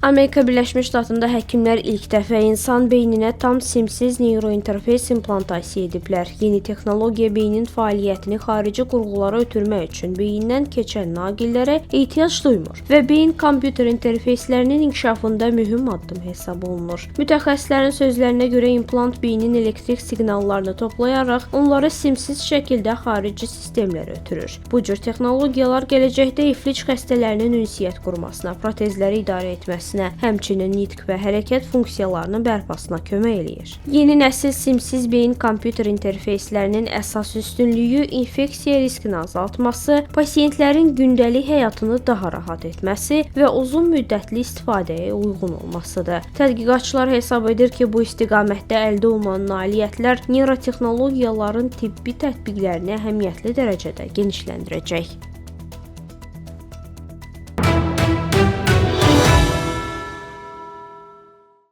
Amerika Birləşmiş Ştatında həkimlər ilk dəfə insan beyninə tam simsiz neyrointerfeys implantasiya ediblər. Yeni texnologiya beynin fəaliyyətini xarici qurğulara ötürmək üçün beyindən keçən naqillərə ehtiyac duymur və beyin kompüter interfeyslərinin inkişafında mühüm addım hesab olunur. Mütəxəssislərin sözlərinə görə implant beynin elektrik siqnallarını toplayaraq onları simsiz şəkildə xarici sistemlərə ötürür. Bu cür texnologiyalar gələcəkdə iflic xəstələrinin ünsiyyət qurmasına, protezləri idarə etməsinə, həmçinin nitq və hərəkət funksiyalarının bərpasına kömək eləyir. Yeni nəsil simsiz beyin kompüter interfeyslərinin əsas üstünlüyü infeksiya riskini azaltması, pasientlərin gündəlik həyatını daha rahat etməsi və uzun müddətli istifadəyə uyğun olmasıdır. Tədqiqatçılar hesab edir ki, bu istiqamətdə əldə olunan nailiyyətlər neyrotexnologiyaların tibbi tətbiqlərini əhəmiyyətli dərəcədə genişləndirəcək.